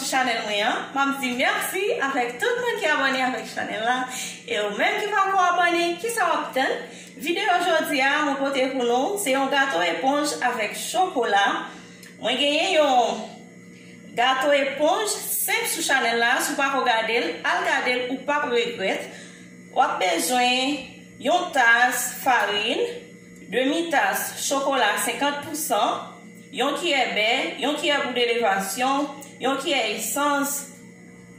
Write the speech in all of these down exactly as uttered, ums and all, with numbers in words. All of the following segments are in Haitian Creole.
Chanèl mwen an, m ap di mèsi avèk tout moun ki abòne avèk chanèl la. E ou menm ki pako abòne, kisa w ap tann? Videyo jodi a, mwen pote pou nou, se yon gato eponj avèk chokola. Mwen genyen yon gato eponj senp sou chanèl la, si w pako gade l, al gade l, ou p ap regrèt. W ap bezwen yon tas farin, demi tas chokola senkant pousan, yon kiyè bè, yon kiyè poud elevasyon, yon kiyè esans,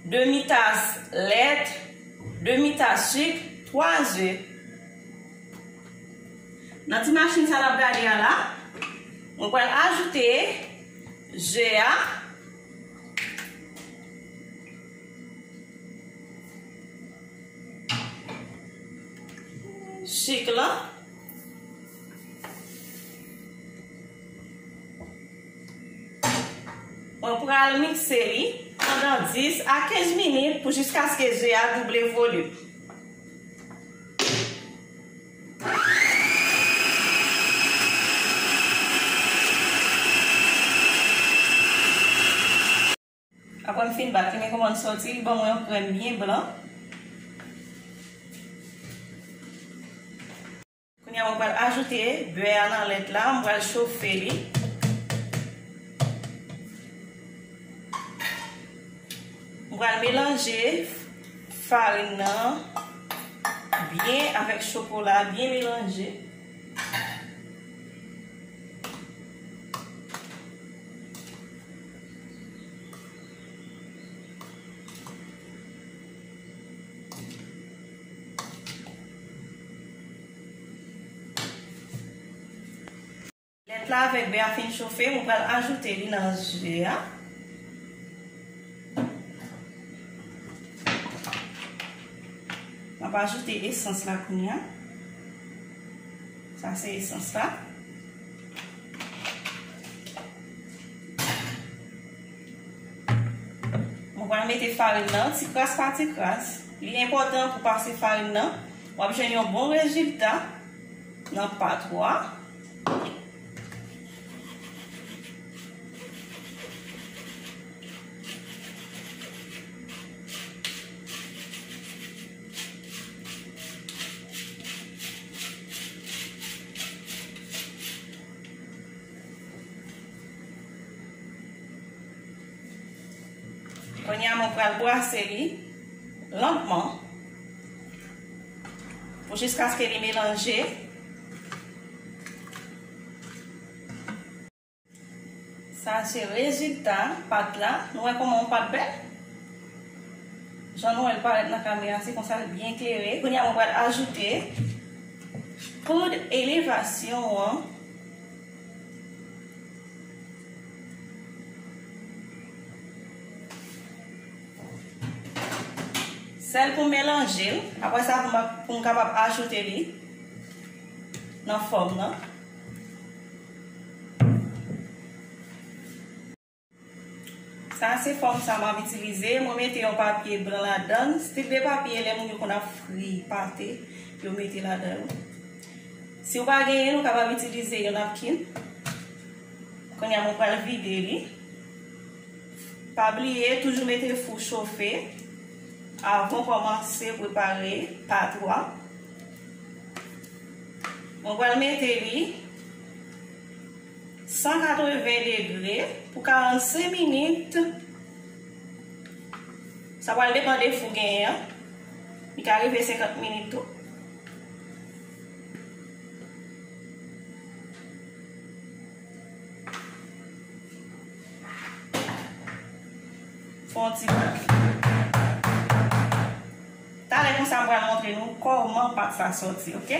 demi tas lèt, demi tas sik, twa ze. Nan ti machin sa n ap gade a la, mwen pral ajoute ze a, sik lan. Mwen pral mikse li pandan dis a kenz minit pou jiskaske ze a double volim. Apre m fin bat li, men kòman l sòti, li ban mwen yon krèm byen blan. Kounye a, mwen pral ajoute bè a nan lèt la, mwen pral chofe li. Mwen pral melanje farin nan byen avèk chokola, byen melanje. Lèt la avèk bè a fin chofe, mwen pral ajoute li nan ze a. M ap ajoute esans la kounye a. Sa se esans la. Mwen pral mete farin nan ti kras pa ti kras. Li enpòtan pou pase farin nan. W ap jwenn yon bon rezilta nan pat ou a. Kounye a, mwen pral brase li lantman pou jiskaske li melanje. Sa se rezilta pat la. Nou wè kòman yon pat bèl? Jan nou wè l parèt nan kamera, se konsa l byen klere. Kounye a, mwen pral ajoute poud elevasyon an. Sèl pou m melanje l. Apre sa, pou m, pou m kapab ajoute li nan fòm nan. Sa se fòm sa m ap itilize. Mwen mete yon papye blan ladan l. Stil de papye lè moun yo konn ap fri pate, yo mete ladan l. Si w pa genyen l, ou kapab itilize yon napkin. Kounye a, mwen pral vide li. Pa bliye, toujou mete fou chofe avan w kòmanse prepare pat ou a. Mwen pral mete li san katreven degre pou karannsenk minit. Sa pral depann de fou genyen an. Li ka rive senkant minit tou. Fè yon ti bak. Talè konsa, m pral montre nou kòman pat sa sòti, oke?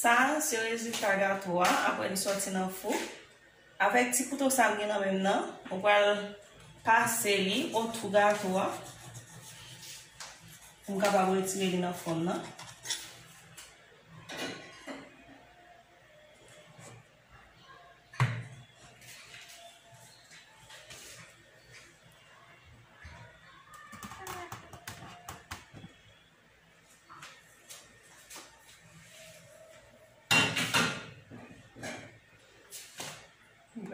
Sa se rezilta gato a apre li sòti nan fou. Avèk ti kouto sa m gen nan men m nan, mwen pral pase li otou gato a pou m kapab retire li nan fòm nan.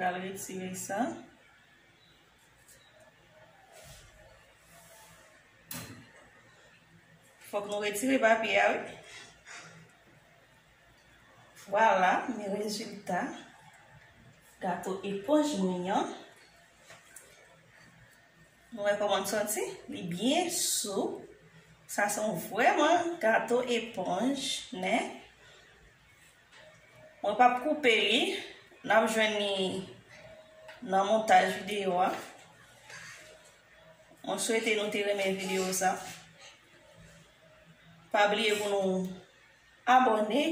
Al retire sa. Fòk nou retire papye a, wi. Vwala, men rezilta gato eponj mwen an. Nou wè kòman l sòti? Li byen soup. Sa se yon vrèman gato eponj, nè? Mwen p ap koupe li. N ap jwenn li nan montaj videyo a. Mwen swete nou te renmen videyo sa. Pa bliye pou nou abòne,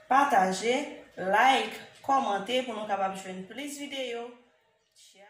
pataje, like, kòmante pou nou kapab jwenn plis videyo. Tchao.